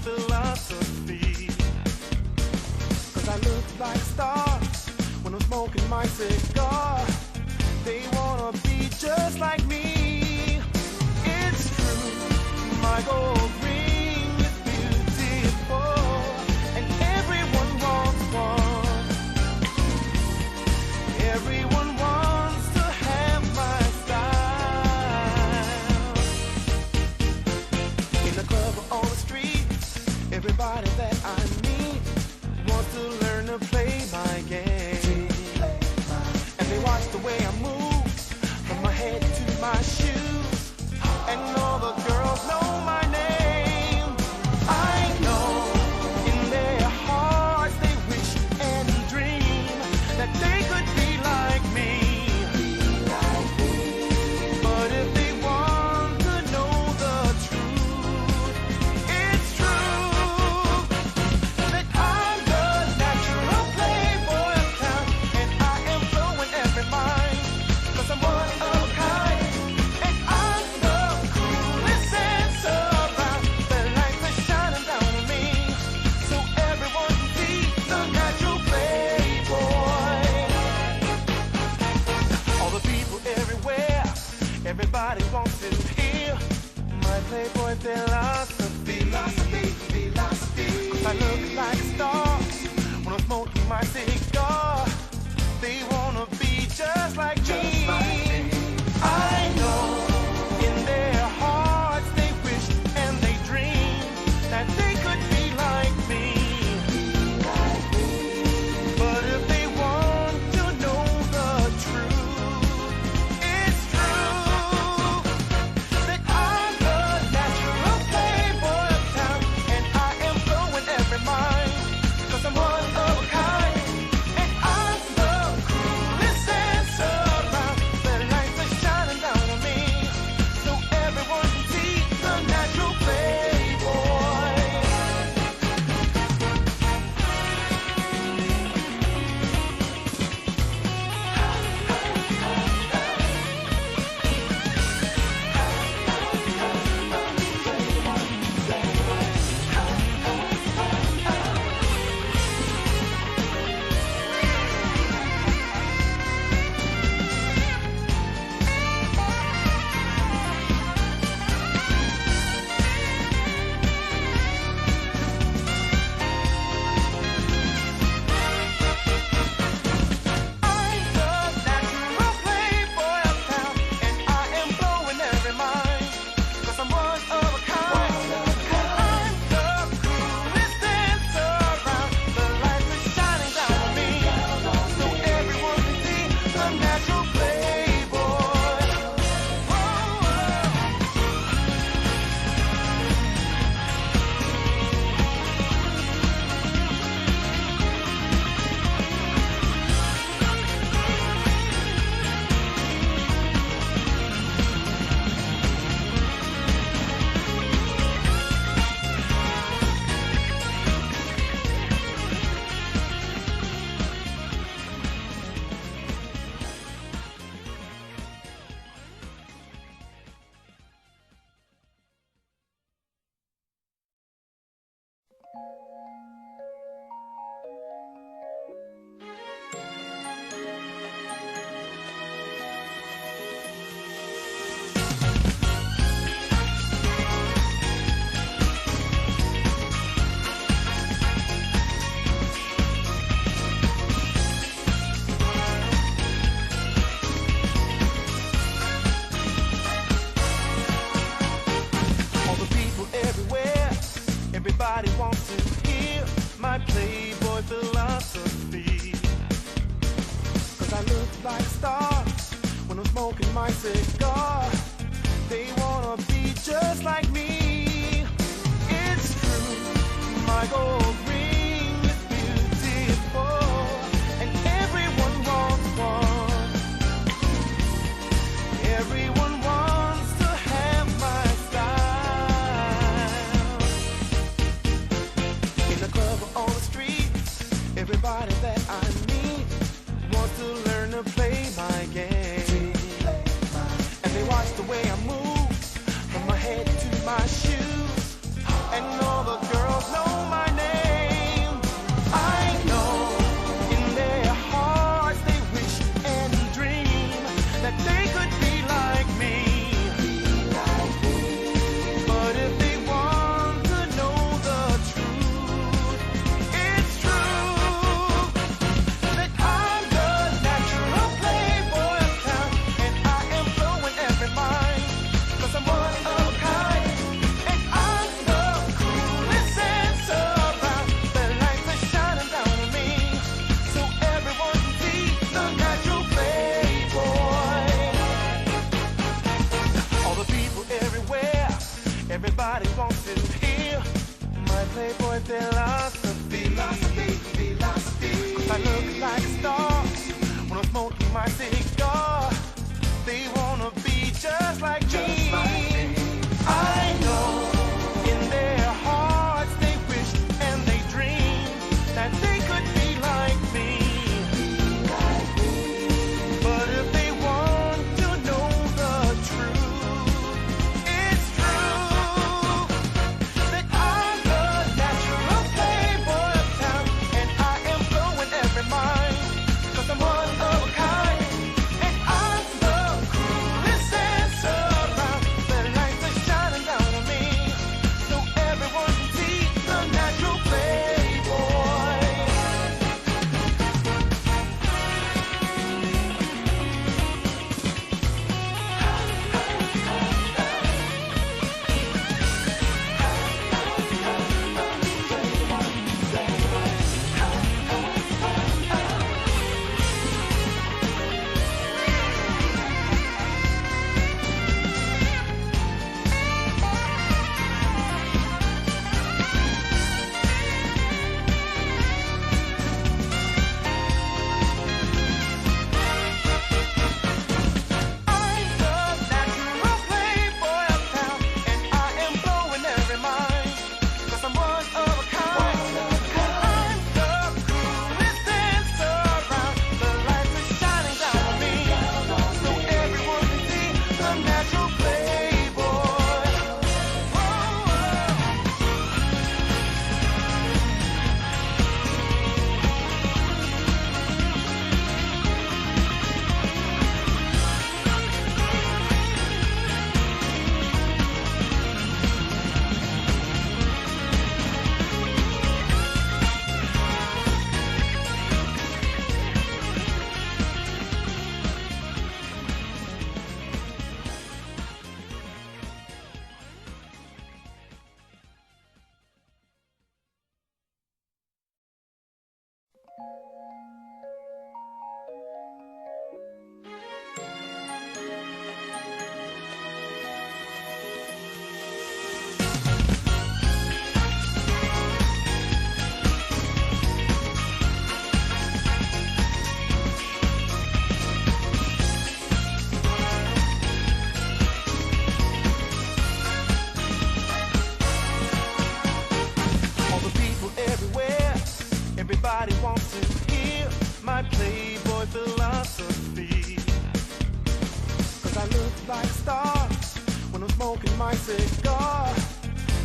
philosophy. 'Cause I look like a star when I'm smoking my cigar. They wanna be just like me. It's true, my gold ring is beautiful, and everyone wants one. Everyone wants to have my style. In the club or on the street, everybody that I meet wants to learn to play my game. And they watch the way I move, from my head to my shoes, and all the girls know my name. I know in their hearts they wish and dream that they could be like me. But if they want to know the truth, it's true that I'm the natural playboy of town, and I am blowing every mind, 'cause I'm one of a kind, and I'm the coolest dancer around. The lights are shining down on me, so everyone can see the natural playboy. All the people everywhere, everybody wants to hear my playboy philosophy. Philosophy, philosophy. 'Cause I look like a star when I'm smoking my cigar. They wanna be just like me. I know in their hearts they wish and they dream that they could be like me. But if they want to know the truth, it's true that I'm the natural playboy of town, and I am blowing every mind, 'cause I'm one of a kind, and I'm the coolest dancer around. The lights are shining down on me, so everyone can see the natural playboy. I'm the natural playboy of town, and I am blowing every mind, 'cause I'm one of a kind. I'm the coolest dancer around. The lights are shining down on me, so everyone can see the natural playboy. Oh, oh. All the people everywhere, everybody wants to hear my playboy philosophy. 'Cause I look like a star when I'm smoking my cigar. They wanna be just like me. It's true, my gold ring is beautiful, and everyone wants one. Everyone wants to have my style. In the club or on the street, everybody that I meet wants to learn to play my game. And they watch the way I move, from my head to my shoes. playboy philosophy. Philosophy, philosophy. 'Cause I look like a star when I'm smoking my cigar. They wanna be just like me. I know in their hearts they wish and they dream that they could be like me. But if they want to know the truth, it's true that I'm the natural playboy of town, and I am blowing every mind, 'cause I'm one of a kind, and I'm the coolest sense around. The lights are shining down on me, so everyone can see the natural playboy. I'm the natural playboy of town, and I am blowing every mind, 'cause I'm one of a kind. I'm the coolest dancer around. The lights are shining down on me, so everyone can see the natural playboy. Oh, oh. All the people everywhere, everybody wants to hear my playboy philosophy. 'Cause I look like a star when I'm smoking my cigar.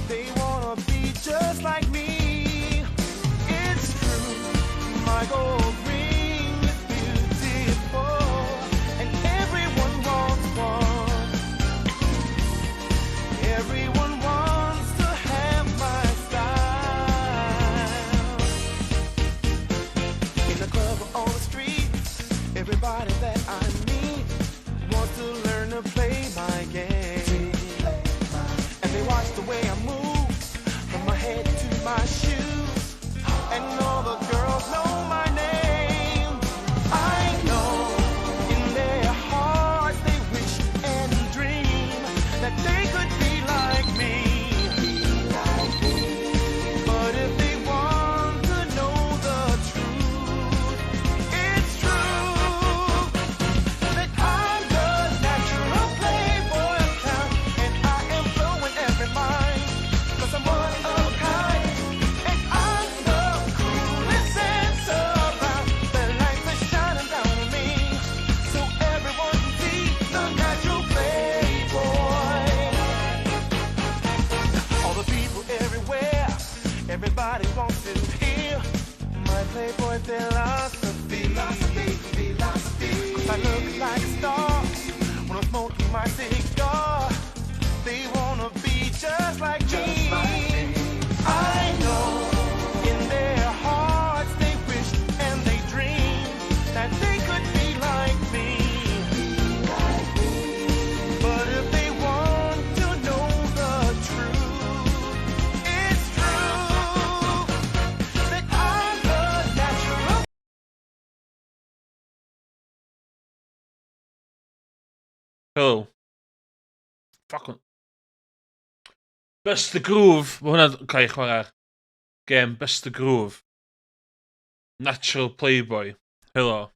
They wanna be just like me. It's true, my gold ring is beautiful, and everyone wants one. Everyone wants to have my style. In the club or on the street, everybody that I meet wants to learn to play my game. And they watch the way I move from my head to my shoes. And all the girls know my name. I know in their hearts they wish and dream that they could be like me. But if they want to know the truth, it's true that I'm the natural playboy of town, and I am blowing every mind, 'cause I'm one of a kind, and I'm the coolest sense around. The lights are shining down on me, so everyone can see the natural playboy. All the people everywhere, everybody wants to hear my playboy philosophy. Philosophy, philosophy. 'Cause I look like a star when I'm smoking my cigar. They wanna be just like me. I know in their hearts they wish and they dream that they could be like me. But if they want to know the truth, it's true that I'm the natural Cool. Fuck. Bust the Groove. Mae hwnna'n cael ei chwarae. Gem Buster Groove. Natural Playboy. Helo.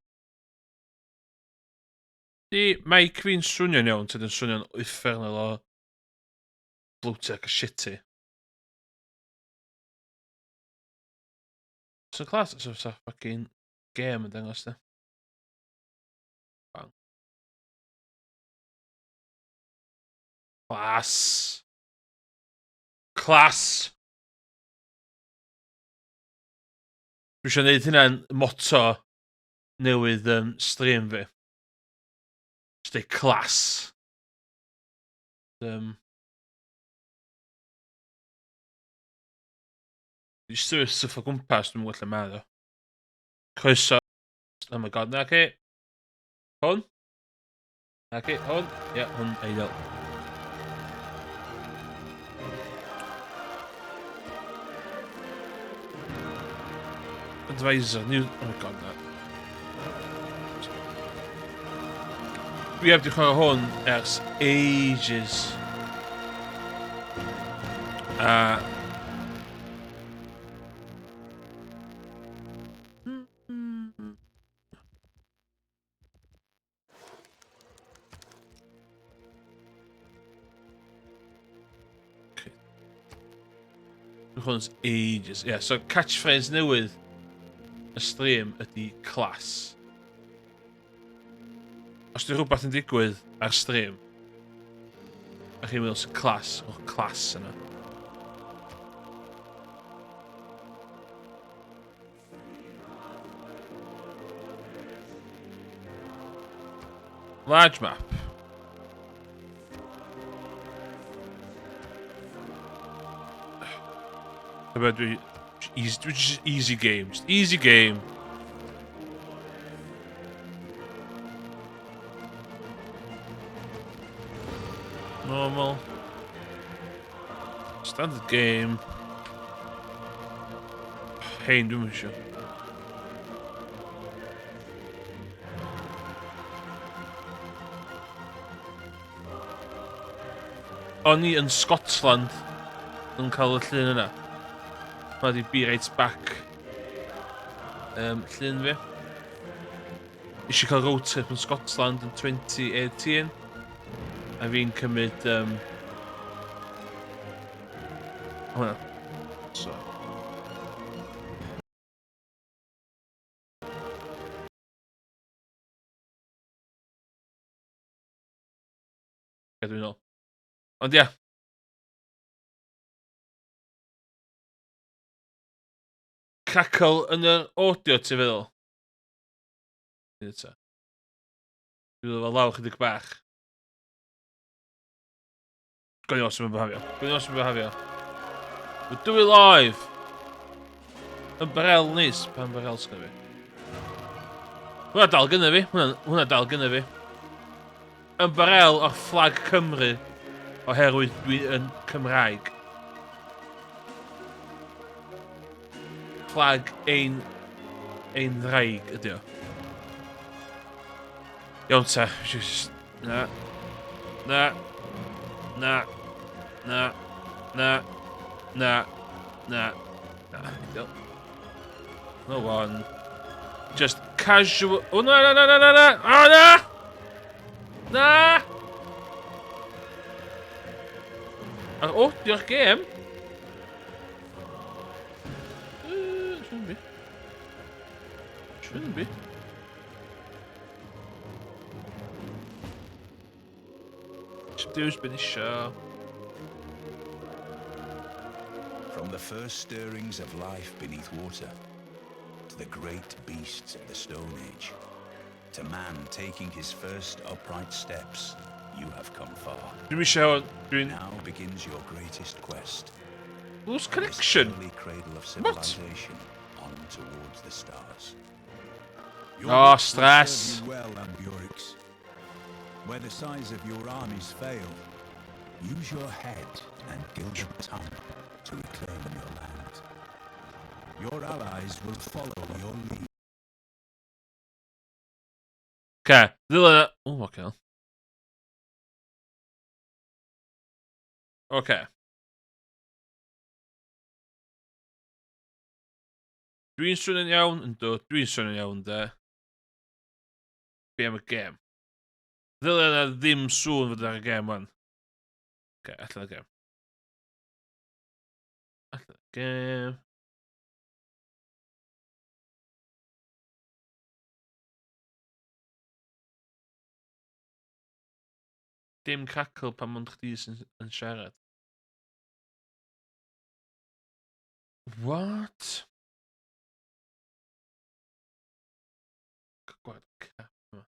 Di mic fi'n swnio'n iawn, ta di'n swnio'n uffernol o bloated ac shitty? So class, so sa fucking game yn dangos de. Bang. Class. Class. Dwi eisiau gwneud hynna'n motto newydd um, stream fi. Just deud class. Um, Dwi'n symud stuff o gwmpas, dwi'n gwybod lle mae o. Croeso. Oh my god, na ci. Hwn? Na ci, hwn? Ie, yeah, hwn, ideal. Advisor, new... Oh my god, na. Dwi heb di chwarae hwn ers ages. A... Dwi'n chwarae ages. Yeah, so catchphrase newydd y stream ydy class. Os di rhywbeth yn digwydd ar stream, a chi'n meddwl sy'n clas, o'r clas yna. Large map. Dwi, easy, just easy game. Just easy game. Normal. Standard game. Hein, dwi'n eisiau. O'n i yn Scotland yn cael y llun yna. Mae di be right back um, llun fi. Eisiau cael road trip yn Scotland yn 2018. A fi'n cymryd... Um, hwnna. So. Gadw i nôl. Ond ia. Crackle yn yr audio, ti'n feddwl? Nid eto. Dwi'n meddwl fel lawr chydig bach. Gwni os yw'n byhafio. Gwni os yw'n byhafio. We're doing live! Ymbarel neis. Pa ymbarel sgynna fi? Hwna dal gynna fi. Hwna, hwnna dal gynna fi. Ymbarel o'r fflag Cymru oherwydd dwi yn Cymraeg. Fflag ein, ein ddraig ydi o. Iawn ta, just... Na. Na. Na. Na. Na. Na. Na. Na. No one. Just casual... Oh, na, na, na, na, na, na! Oh, na! Na! Ar audio'r gêm? Shouldn't be. Shouldn't be. Dewis been isio. From the first stirrings of life beneath water, to the great beasts of the Stone Age, to man taking his first upright steps, you have come far. Dwi'n eisiau hwn. Dwi'n... Now begins your greatest quest. Lose connection? This early cradle of What? civilization on towards the stars. Your Oh, work will stress. serve you well, Ambiorix. Where the size of your armies fail, use your head and gilded tongue to reclaim your land. Your allies will follow your lead. Okay, ddilyn... Oh, okay. Okay. Dwi'n swnio'n iawn? Yndw, dwi'n swnio'n iawn de. Be am y gêm? Ddylia yna ddim sŵn fod ar y gêm wan. Oce, allan y gêm. Allan y gêm. Dim crackle pan mond chdi sy'n yn siarad. What? Gwared cap yma.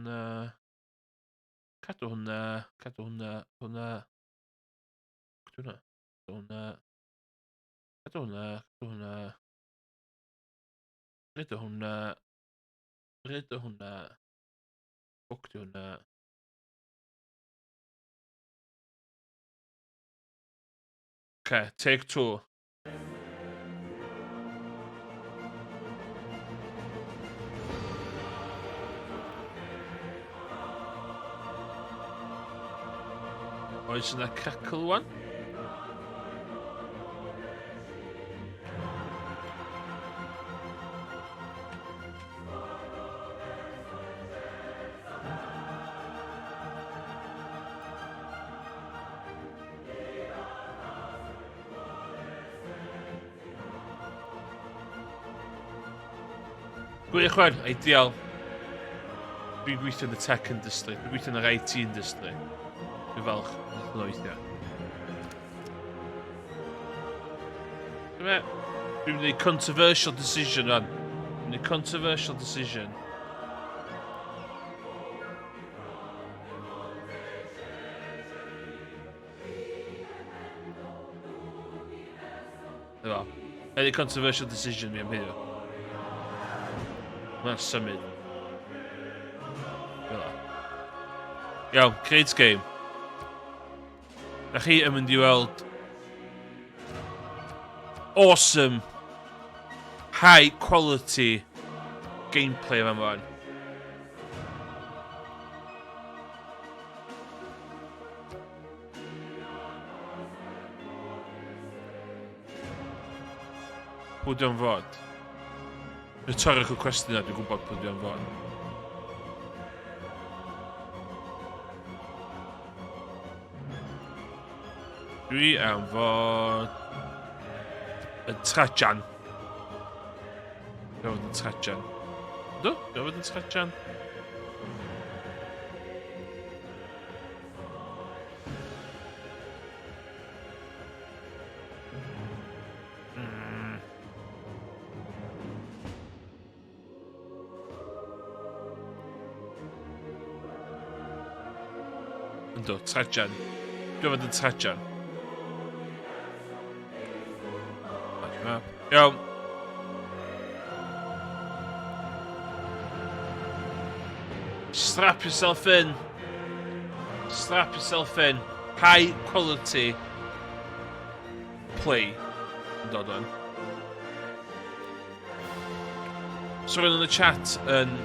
Na. Cadw hwnna, cadw hwnna, hwnna. Cadw hwnna, cadw hwnna. Cadw hwnna, cadw hwnna. Ryd o hwnna. Ryd o hwnna. Ffwc di hwnna. Okay, take two. Oes yna crackle one? Gwych wan, ideal. Dwi'n gweithio yn y tech industry, dwi'n gweithio yn yr IT industry. Dwi'n falch, falch yn weithio. Dwi'n mynd i controversial decision rwan. Dwi'n mynd controversial decision. Efo. Hynny controversial decision fi am heddiw. Mae'n symud. Fel Iawn, create game. Na chi yn mynd i weld awesome high quality gameplay fan fan. Pwy di o'n fod? Rhetorical question na, dwi'n gwybod pwy di o'n fod. Dwi am fod yn Trajan. Dwi am fod yn Trajan. Dwi? Dwi am fod yn Trajan. Ynddo, Trajan. Dwi'n mynd yn Trajan. Iawn. Strap yourself in. Strap yourself in. High quality play yn dod o'n. So rhywun yn y chat yn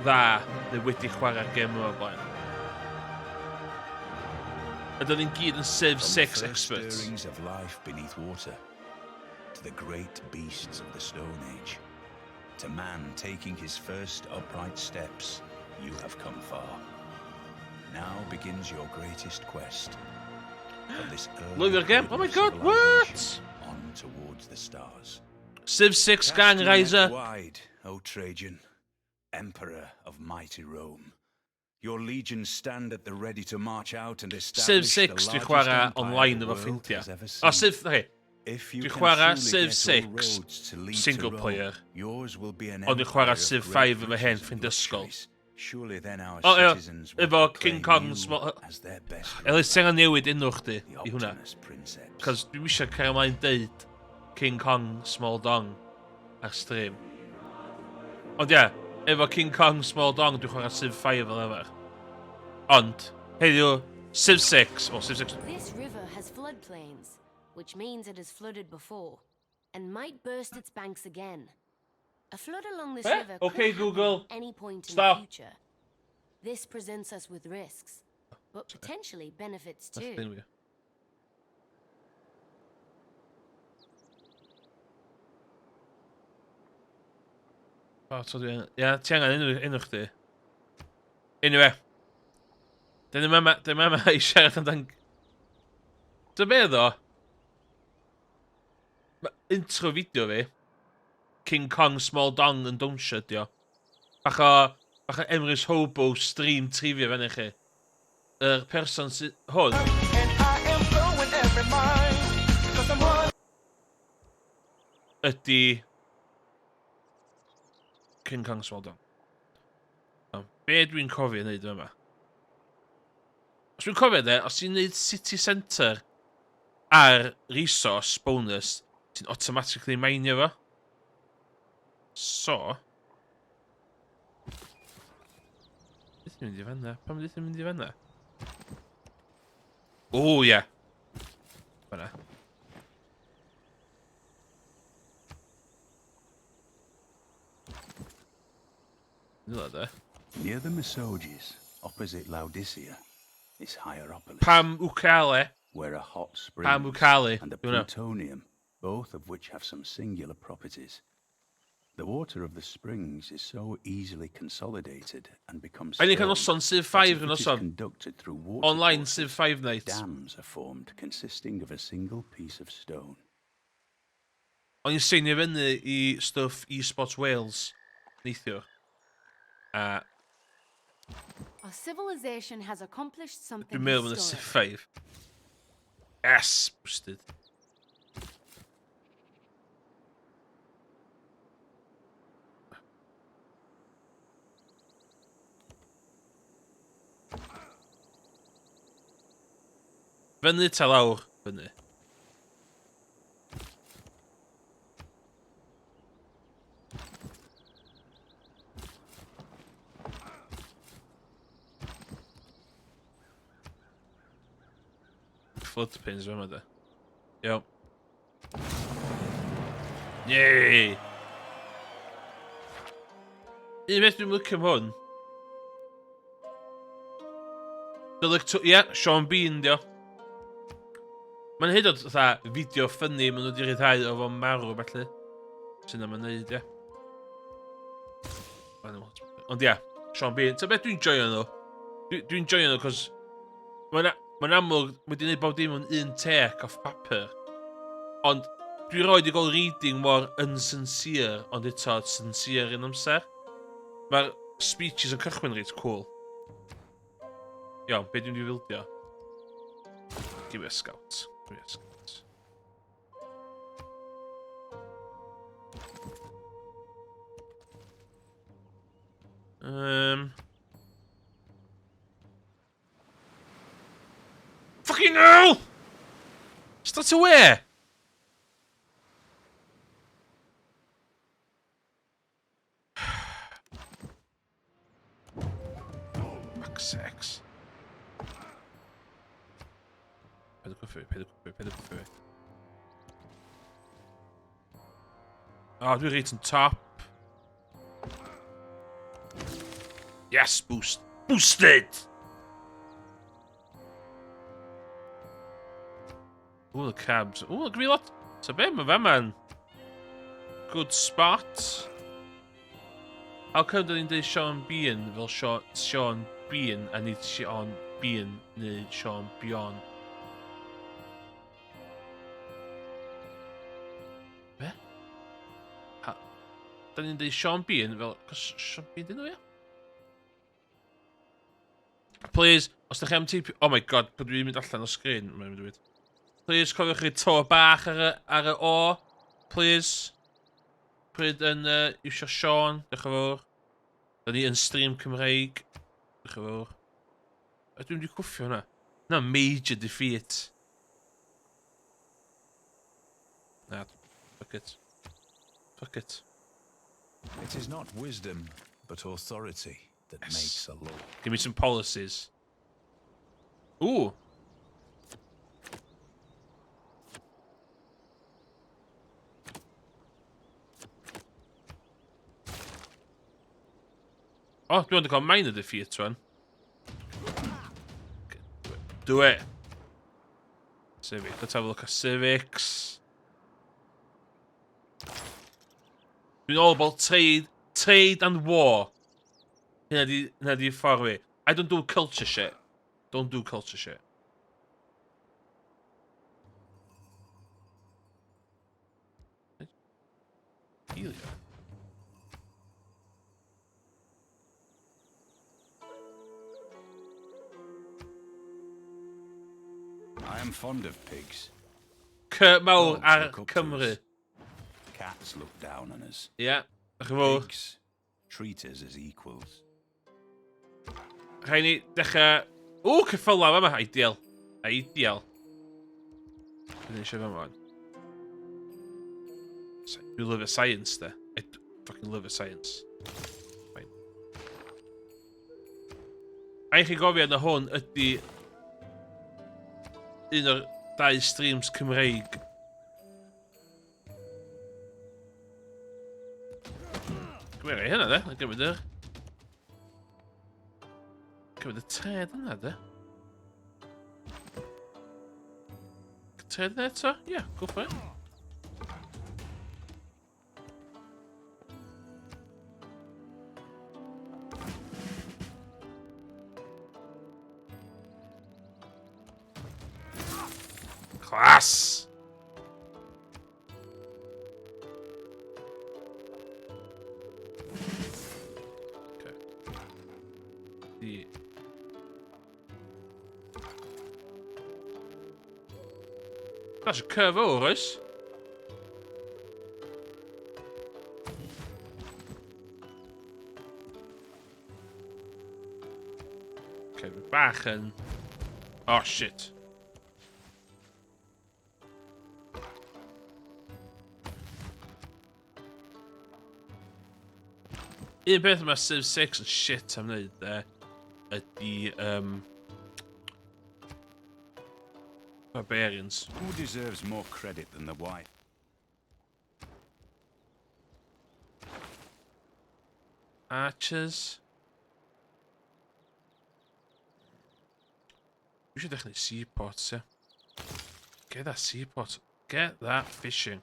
dda neu wedi chwarae'r gêm yma blaen. Ydyn ni'n gyd yn Civ 6 experts. Of life beneath water, to the great beasts of the Stone Age, to man taking his first upright steps, you have come far. Now begins your greatest quest. From this Love your game. Oh my god, what? On towards the stars. Civ 6 Gang Riser. Wide, O Trajan, Emperor of mighty Rome. Your legions stand at the ready to march out and establish Civ 6 the dwi'n chwarae largest online empire efo the world ffrindiau. has ever O, seen. Civ, okay. If you Dwi'n can chwarae truly Civ get all 6 roads to lead to single Rome, player. yours will be an Ond dwi'n chwarae empire of Civ great 5 efo hen riches and ffrind ysgol. luxuries. Surely then our O, ie, citizens will efo King proclaim Kong you small- as their best Elis, ti angen newid enw chdi the i hwnna. Optimus Princeps. Cos dwi'n eisiau cael ymlaen deud King Kong Small Dong ar stream. Ond ie, yeah, efo King Kong Small Dong dwi'n chwarae Civ 5 fel arfer. Ond, heddiw, Civ 6, o Civ 6, This river has floodplains, which means it has flooded before and might burst its banks again. A flood along this Eh? river Okay, could happen Google. at any point in Stop. the future. This presents us with risks, but potentially benefits too. Llun fi. O, so dwi... Ia, ti angen enw, enw chdi. Anyway. Dyn ni'n yma, dyn yma i siarad amdan... Dwi'n be ddo? Ma' intro fideo fi, King Kong Small Dong yn dawnsio ydi o. Bach o, bach o Emrys Hobo stream trivia fan i chi. Yr person sydd... Hwn. Ydy... King Kong Small Dong. Be dwi'n cofio wneud yma? Os dwi'n cofio de, os ti'n neud city centre ar resource bonus, ti'n automatically mainio fo. So... Beth yn mynd i fanna? Pam beth yn mynd i fanna? O, ie. Yeah. Fanna. Nila de. Near the Mesoges, opposite Laodicea, is Hierapolis. Pam Ukale. Where a hot spring Pam Ukale. and a plutonium, both of which have some singular properties. The water of the springs is so easily consolidated and becomes Ein cael noson Civ 5 yn noson. Conducted through water Online Civ 5 night. Dams are formed consisting of a single piece of stone. O'n i'n seinio fyny i stwff eSports Wales neithiwr. A Our civilization has accomplished something Dwi'n meddwl bod yn historic. Civ 5. Yes, boosted. Fyny ta lawr? Fyny. Flood pins yma de. Iawn. Yay! Un beth dwi'n licio am hwn. Dylyg to... Ie, yeah, Sean Bean, dio. Mae'n hyd oed fatha fideo ffynnu maen nhw wedi rhyddhau o fo'n marw felly. Sy'n am yn neud, ie. Ond ie, Sean Bean. Ta beth dwi'n joio nhw? Dwi'n dwi joio nhw, cos mae'n ma amlwg wedi gwneud bob dim yn un take off papur. Ond dwi roed i gael reading mor unsincere, ond eto sincere yn amser. Mae'r speeches yn cychwyn reit cool. Iawn, be dwi'n di fildio? Give me a scout. Give me a scout. Fucking hell! Start away! Fuck's sakes. Paid â cwffio fi, paid â cwffio fi, paid â cwffio fi. O, oh, dwi reit yn top. Yes, boost. Boosted! Ooh, the cabs. Ooh, look at me lot. So be, mae fe man. Good spot. How come dyn ni'n dweud Sean Bean fel Sean, Sean Bean a nid Sean Bean neu Sean Bion? Be? Ha, da ni'n dweud Sean Bean fel... Cos Sean Bean dyn nhw, ia? Please, os da chi am teipio... Oh my god, pan dwi'n mynd allan o sgrin, mae'n mynd i weud. Please, cofiwch chi to bach ar y, ar y O. Please. Pryd yn uh, iwsio Sean, diolch yn fawr. Da ni yn stream Cymreig. Diolch yn fawr. A dwi'n wedi cwffio hwnna. Na, major defeat. Na, fuck it. Fuck it. It is not wisdom, but authority that Yes. makes a law. Give me some policies. Ooh. Oh, dwi ond yn cael minor defeat rwan. Do it. Civic. Let's have a look at civics. Dwi'n all about trade, trade and war. Hynna di, hynna di ffordd fi. I don't do culture shit. Don't do culture shit. Helio. I am fond of pigs. Cy mawr Dogs ar look up to Cymru. us. Cats look down on us. Ie. Yeah. Diolch yn fawr. Pigs treat us as equals. Rhaid ni dechrau... O, ceffylau yma. Ideal. Ideal. Dwi'n eisiau fama wan. Dwi'n lyfio science, de. I fucking love science. Fine. A i chi gofio na hwn ydy un o'r dau streams Cymreig. Gwir ei hynna, de. Gymryd yr... Cymryd y tred yna, de. Tred yna eto? Ie, yeah, go for it. Class! Okay. The... That's a curve over, oes? Okay, bach yn... Oh, shit. Un peth mae Civ 6 yn shit am wneud, de, ydy... Barbarians. Who deserves more credit than the wife? Archers. We should definitely seaports, yeah. Get that seaport. Get that fishing.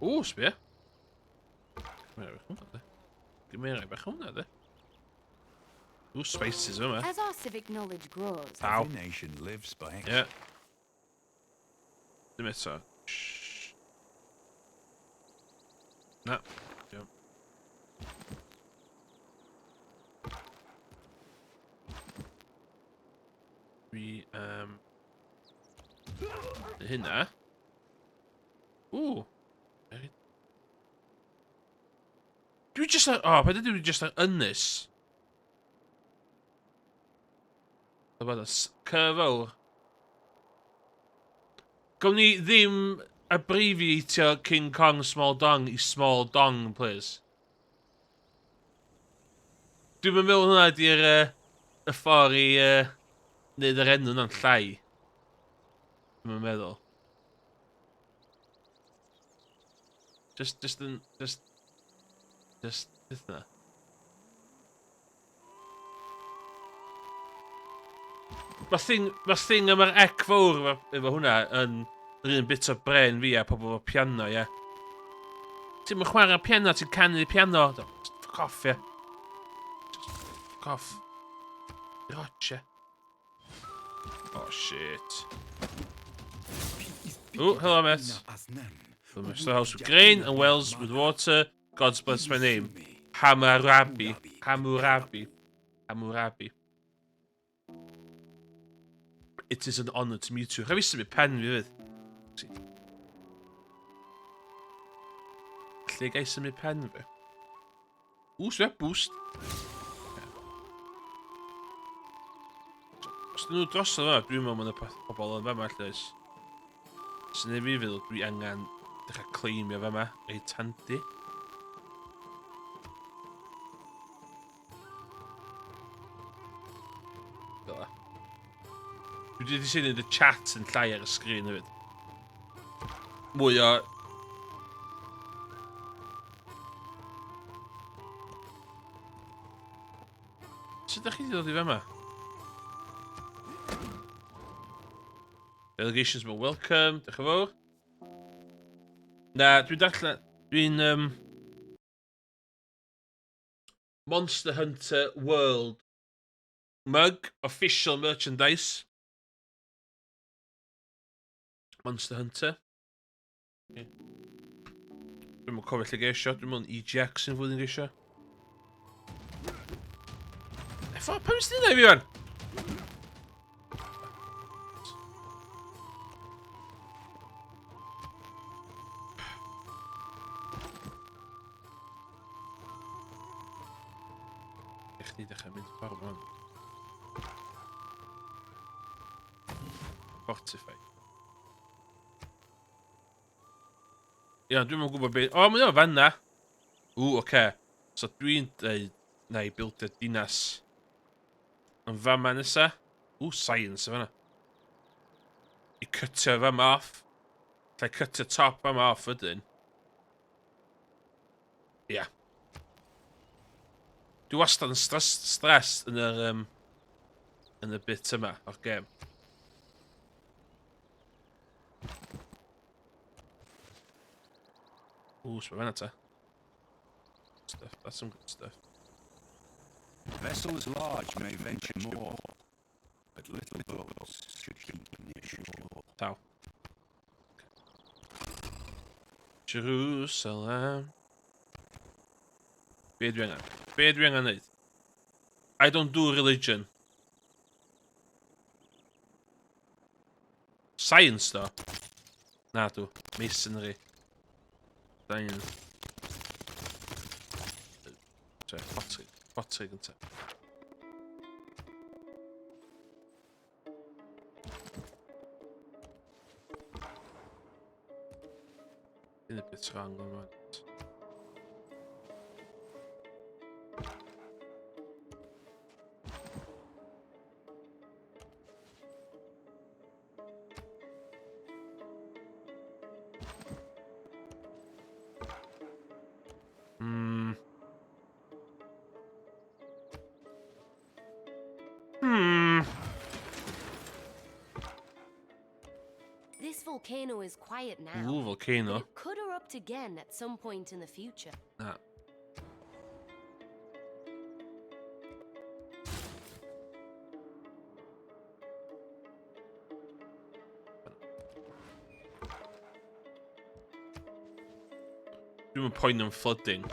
Ooh, sbia. Gymera i bach hwnna, de. Ooh, spices yma. As our civic knowledge grows, Ow. Every nation lives by Yeah. Dim eto. Shh. Na. Iawn. Dwi, hynna. Ooh. Dwi just ar... Oh, paid dwi just ar ynys? About a cyfawr. Gawn ni ddim abbreviatio King Kong Small Dong i Small Dong, please. Dwi'n meddwl hwnna ydy'r y ffordd i wneud yr enw yna'n llai. Dwi'n meddwl. Just, yn, just, beth na. Mae thing am yr ec fawr efo hwnna yn yr un bit o bren fi a pobl efo piano, ie. Ti'n mynd chwarae piano, ti'n canu piano. Just fuck off, ie. Just fuck off. Rotch, ie. Oh, shit. Oh, hello, mate. The house with grain and wells with water. God's bless my name. Hammurabi. Hammurabi. Hammurabi. It is an honour to meet you. Rhaid fi symud pen fi fydd. Lle gai symud pen fi? Ww, sbia, boost. Os dyn nhw drosodd yma, dwi'n meddwl mae yna pobl yn fama, lle oes. Sy'n ei fi feddwl dwi angen dechrau claimio fama, reit handi. Fel 'a. Dwi wedi sy'n y chat yn llai ar y sgrin hefyd. Mwy o... Sut ydych chi wedi dod i fama? Delegations more welcome. Diolch yn fawr. Na, dwi'n darllen... Dwi'n... Monster Hunter World mug, official merchandise. Monster Hunter. Yeah. Dwi'n mwyn cofio lle geisio, dwi'n mwyn EGX yn flwyddyn geisio. Efo, pam sydd yna i fi fan? I chdi dechrau mynd ffordd fan. Fortify. Ia, dwi'n yn gwybod beth... O, mae o fanna! Ww, oce. Okay. So dwi'n dweud, na i bildio dinas yn fama nesa. Ww, science yn fanna. I cytio fama off. Lle cytio top fama off ydyn. Ia. Yeah. Dwi wastad yn stress, stress yn yr, yn y bit yma o'r gêm. Ooh, sbio fanna ta. Stuff, that's some good stuff. Vessels large may venture more, but little boats should keep near shore. Taw. Jerusalem. Be dwi angen? Be dwi angen neud? I don't do religion. Science, though. Na dw. Masonry. Science. Sorry, pottery. Pottery gynta. In a bit wrong one. This volcano is quiet now. Ooh, volcano. But it could erupt again at some point in the future. Na. Dwi'n mynd poeni am flooding.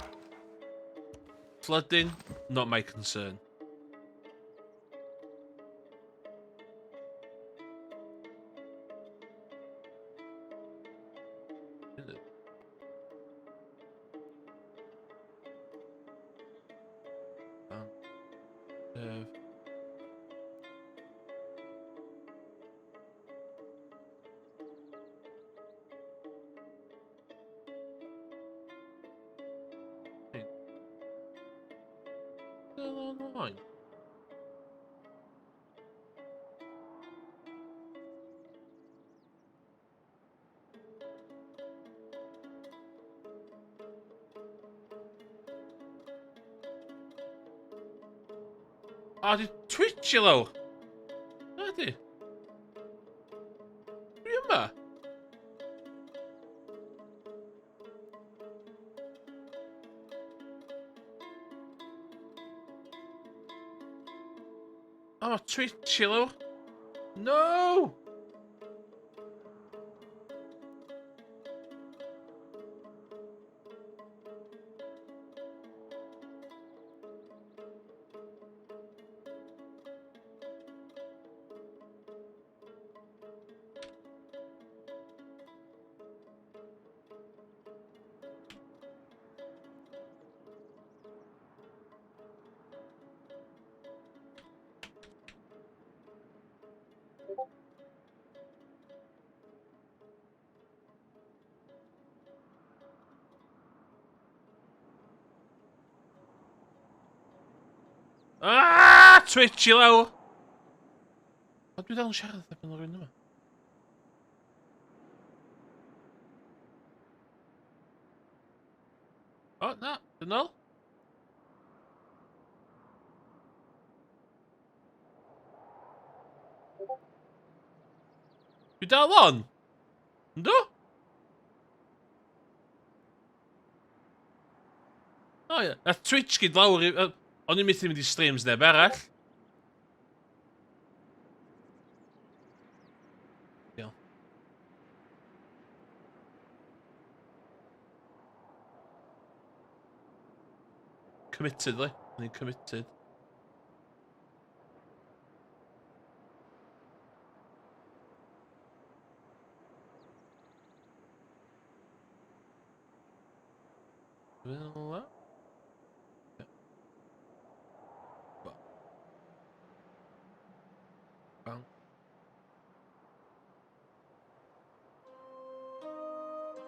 Flooding, not my concern. Online. O, di Twitch i lawr. Na di. Dwi yma. O, Twitch i lawr. No! Ah, Twitch i lawr! O, dwi dal yn siarad efo rhywun yma. O, na, dyn ôl. Dwi Dwi dal on? Yndw? O oh, ie. Nath Twitch gyd lawr i... O'n i'n methu mynd i streams neb arall. Iawn. Committed, li. O'n i'n committed. Fel 'na. Bang.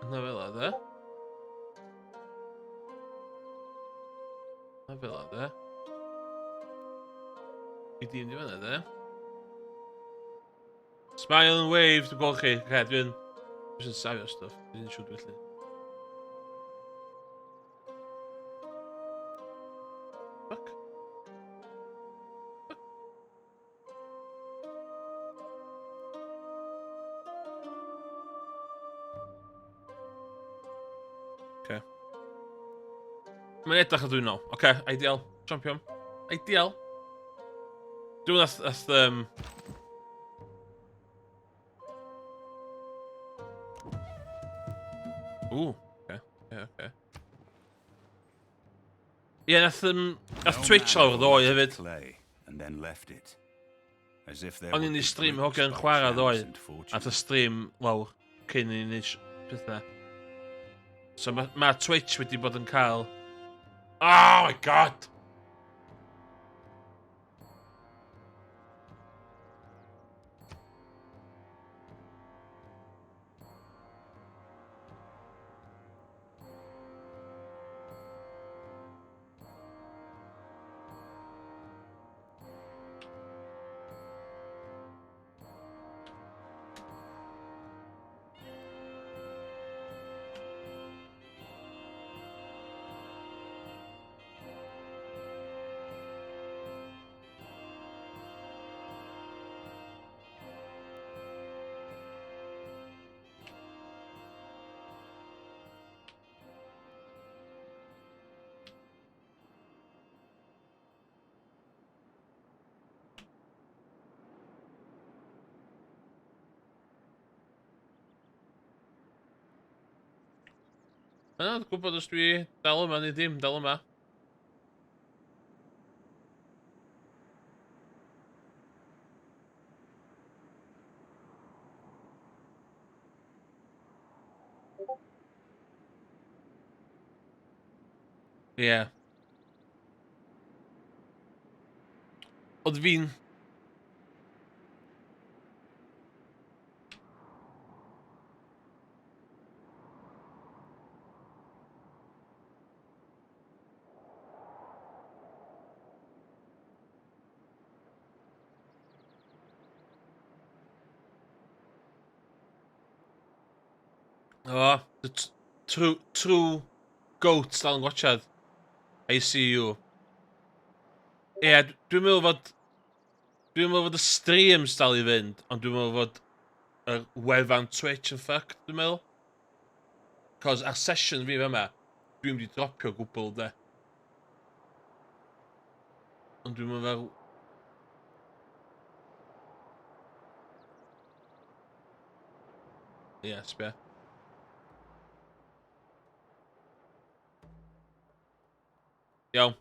Yna fel 'na, de. Na fel 'na, de. I dîm di fan'na, de. Smile and wave, dwi'n gweld chi. Oce, dwi'n... Dwi'n sy'n safio stwff. Dwi'n siŵr dwi'n lle. Fuck. Fuck. Okay. Mae'n edrych o dwi'n ôl. Oce, okay, ideal. Champion. Ideal. Dwi'n nath, nath, Ooh, okay, yeah, okay. Ie, yeah, nath, nath Twitch lawr ddoe hefyd. O'n i'n ei stream hogan chwarae ddoe, a y stream lawr cyn i ni wneud pethau. So mae ma Twitch wedi bod yn cael... Oh my god! Yna, dwi'n gwybod os dwi dal yma neu ddim dal yma. Ie. Yeah. Ond fi'n... O, the true, true goat dal yn gwachad. I see you. Ie, yeah, dwi'n meddwl fod... Dwi'n meddwl fod y streams dal i fynd, ond dwi'n meddwl fod y wefan Twitch yn fucked, dwi'n meddwl. Cos ar session fi fyma, dwi'n mynd i dropio gwbl, de. Ond dwi'n meddwl fel... Ie, yeah, sbia. Iawn.